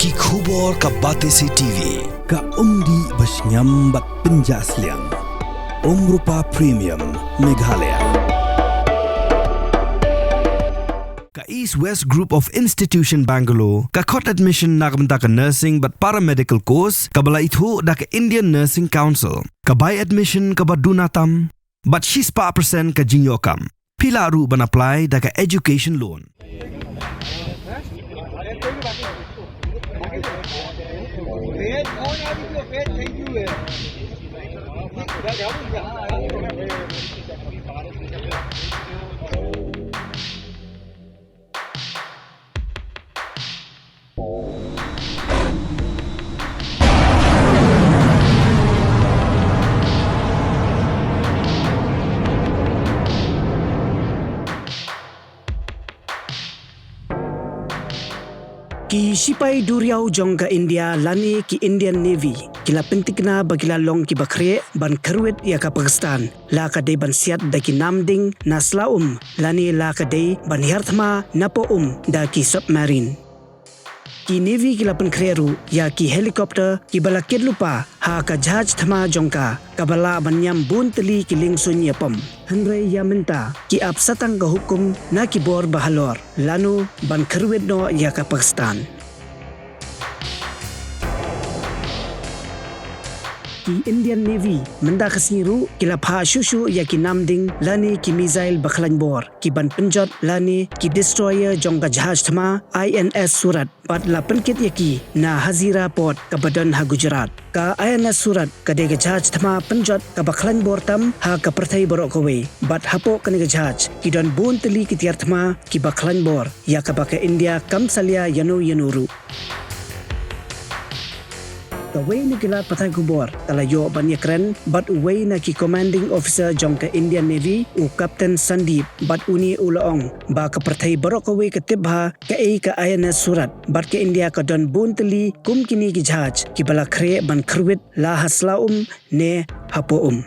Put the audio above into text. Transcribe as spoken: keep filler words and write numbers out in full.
Ki khubor ka Batesi T V, ka umdih ba shngiam bad pynjah sliang. Umrupa Premium, Meghalaya. Ka East West Group of Institution Bangalore, ka khot admission na ka bynta ka nursing bad paramedical course, kaba la ithuh da ka Indian Nursing Council. Ka bai admission kaba duna tam, bad shispah percent ka jingïoh kam. Phi lah ruh ban apply da ka education loan. Ki shipai duriaw jong ka India lane ki Indian Navy ki la pyntikna ba ki la long kiba khreh ban kyrwit ïa ka Pakistan, la ka dei ban siat da ki namding na sla um lane la ka dei ban hiar thma napoh um da ki submarine. Ki Navy ki la pynkhreh ruh ïa ki helicopter kiba la kit lypa ha ka jahaj thma jong ka, kaba lah ban ñiam bun tylli ki liengsuiñ ïapom. Hynrei ïa mynta ki ap satang ka hukum na ki bor ba halor lano ban kyrwit noh ïa ka Pakistan. Ki Indian Navy mynta ka sngi ruh ki la phah shuh shuh ïa ki namding lane ki missile ba khlaiñ bor ki ban pynjot lane ki destroyer jong ka jahaj thma I N S Surat, bad la pynkit ïa ki na Hazira Port kaba don ha Gujarat. Ka I N S Surat ka dei ka jahaj thma pynjot kaba khlaiñ bor tam ha ka pyrthei baroh kawei, bad hapoh kane ka jahaj ki don bun tylli ki tiar thma kiba khlaiñ bor, ïa kaba ka India kam salia ïano ïano ruh. Kawei na ki lad pathai khubor ka la ïoh ban ïakren bad uwei na ki commanding officer jong ka Indian Navy, u Captain Sandeep, bad une u la ong ba ka pyrthei baroh kawei ka tip bha kaei ka I N S Surat, bad ka India ka don bun tylli kum kine ki jahaj kiba la khreh ban kyrwit la ha sla um ne hapoh um.